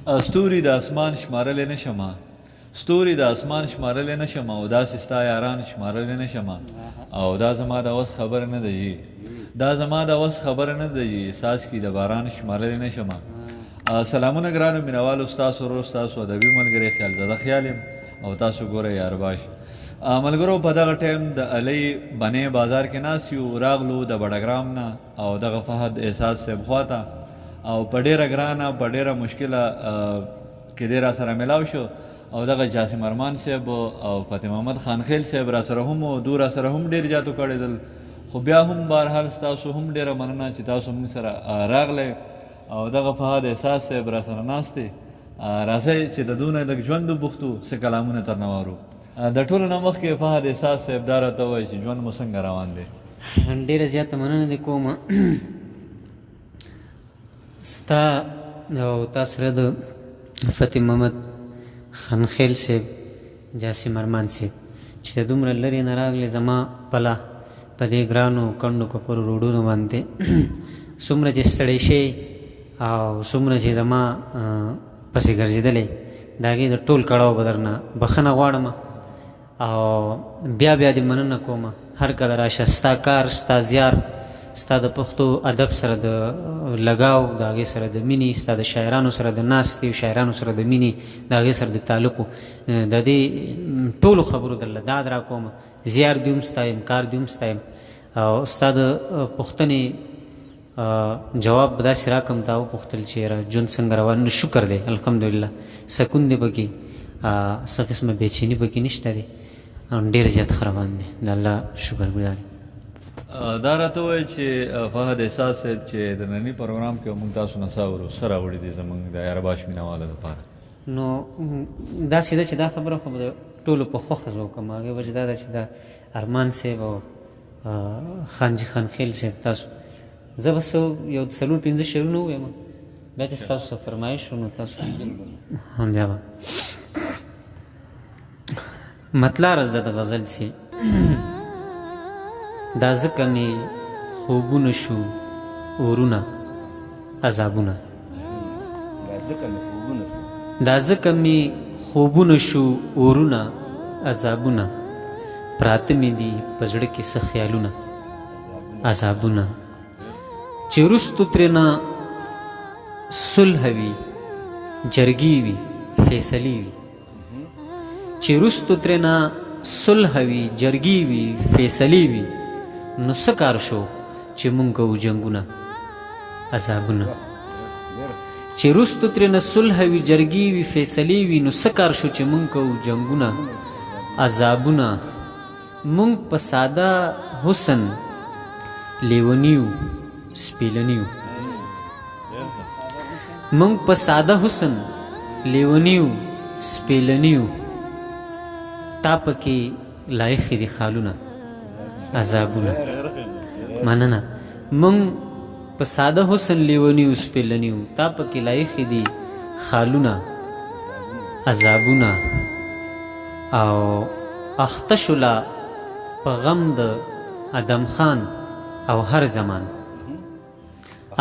ستوري د اسمان شمارلی نه شمه، ستوري د اسمان شمارلی نه شمه، او داسې ستا یاران شمارلی نه شمه. او دا زما د وس خبره نه ده جي، دا زما د وس خبره نه ده جي، څاڅکي د باران شمارلی نه شمه. سلامونه ګرانو مینوالو، ستاسو ورور ستاسو ادبي ملګری خیالزاده خیال یم او تاسو ګورئ یارباش. ملګرو په دغه ټایم د علي بنې بازار کې ناست یو، راغلو د بډګرام نه او دغه فهد احساس صاحب خواته، او په ډیره ګرانه په ډیره مشکله کې دی را سره ملاو شو. او دغه جاسم ارمان صاحب او فتح محمد خانخیل صاحب را سره هم او دو را سره هم ډیر جاتو کړېدل، خو بیا هم بهرحال ستاسو هم ډیره مننه چې تاسو موږ سره راغلی. او دغه فهد احساس صاحب را سره ناست دی. راځئ چې د دونه لږ ژوند وپوښتو، څه کلامونه ترنه واورو. د ټولو نه مخکې فهد احساس صاحب دا راته ووایي چې ژوند مو څنګه روان دی؟ ډېره زیاته مننه دې کوم ستا او تا سره د فتح محمد خانخیل صاحب، جاسم ارمان صاحب چې د دومره لرې نه راغلې زما پله په دې ګرانو کنډو کپرو روډونو باندې، څومره چې ستړی شي او څومره چې زما پسې ګرځېدلی، د هغې د ټول کړاو به درنه بښنه غواړم او بیا بیا دې مننه کوم. هر کله راشه ستا کار، ستا زیار، ستا د پښتو ادب سره د لګاو، د هغې سره د مینې، ستا د شاعرانو سره د ناستې او شاعرانو سره د مینې، د هغې سره د تعلقو، د دې ټولو خبرو درله داد را کوم. زیار دې هم ستایم، کار دې هم ستایم، او ستا د پوښتنې جواب به داسې راکړم. تا وپوښتل چې یاره ژوند څنګه روان، نو شکر دی الحمدلله، سکون دی پکې، څه قسمه بېچیني پکې نشته دی، ډېر زیات ښه روان دی، د الله شکر ګزار یم. دا راته ووایه چې فهد احساس صاحب چې د نني پروګرام کې به موږ تاسو نه څه اورو، څه راوړي دي زموږ د یارباش مینهوالو لپاره؟ نو داسې ده چې دا خبره خو به د ټولو په خوښه زه وکړم، هغې وجه دا ده چې دا ارمان صاحب او خانجي خانخیل صاحب تاسو، زه به څه یو څلور پنځه شعرونه ووایم، بیا چې ستاسو څه فرمایش و نو تاسو هم بیا به مطلع رزده د غزل سي. دا ځکه مې خوبونه شو اورونه عذابونه، دا ځکه مې خوبونه شو اورونه عذابونه، پراته مې دي په زړه کې څه خیالونه عذابونه، چې وروستو ترېنه صلح وي جرګې وي فیصلې وي، چې وروستو ترېنه صلح وي جرګې وي فیصلې وي، نو څه کار شو چې مونږ کوو جنګونه عذابونه، چې وروستو ترېنه صلح وي جرګې وي فیصلې وي، نو څه کار شو چې مونږ کوو جنګونه عذابونه. مونږ په ساده حسن لیونیو سپیلنیو، مونږ په ساده حسن لیونیو سپیلنیو، تا پکې لایخې دي خالونه عذابونه. مننه. مونږ په ساده حسن لیونیو سپیلنیو، تا پکې لایخې دي خالونه عذابونه. او اخته شوله په غم د ادم خان او هر زمان،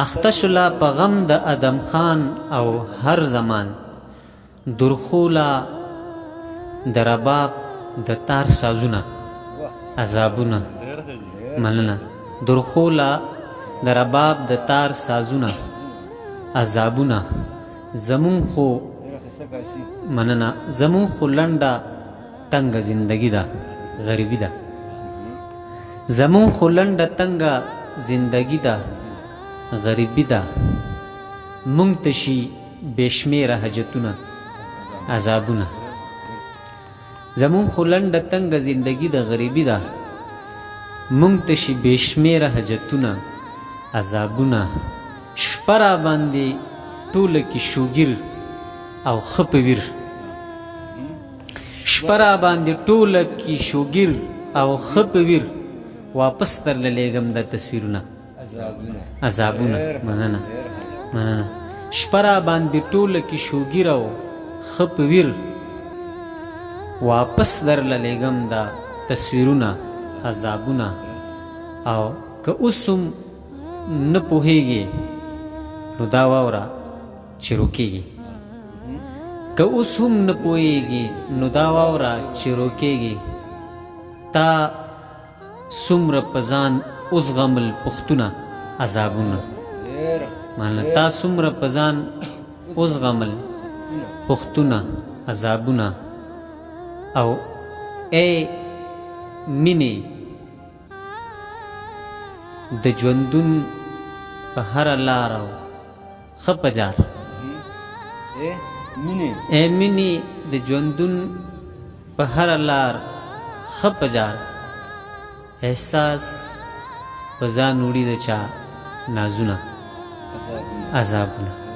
اخته شوله په غم د ادم خان او هر زمان، درخوله د رباب د تار سازونه عذابونه. مننه. درخوله د رباب د تار سازونه عذابونه، زمونږ خو مننه، زمونږ خو لنډه تنګه زندگی ده غریبی ده، زمونږ خو لنډه تنګه زندگی ده غریبی ده، مونږ ته شي بې شمېره حاجتونه عذابونه، زمونږ خو لنډه تنګه زندگی ده غریبی ده، مونږ ته شي بې شمېره حاجتونه عذابونه. شپه را باندې ټوله کې شوګیر او ښه په ویر، شپه را باندې ټوله کې شوګیر او ښه په ویر، واپس درله لېږم دا تصویرونه عذابونه. مننه مننه. شپه را باندې ټوله کې شوګیر او ښه په ویر، واپس درله لېږم دا تصویرونه عذابونه. او که اوس هم نه پوهېږې نو دا واوره چې روکېږي. که اوس هم نه پوهېږي نو دا واوره چې روکېږي. تا څومره په ځان وزغمل پښتونه عذابونه. معنی تا څومره په ځان وزغمل پښتونه عذابونه. او ای مینې د ژوندون په هره لار او ښه په جار. ای مینې د ژوندون په هره لار ښه په جار. احساس په ځان وړي د چا نازونه عذابونه.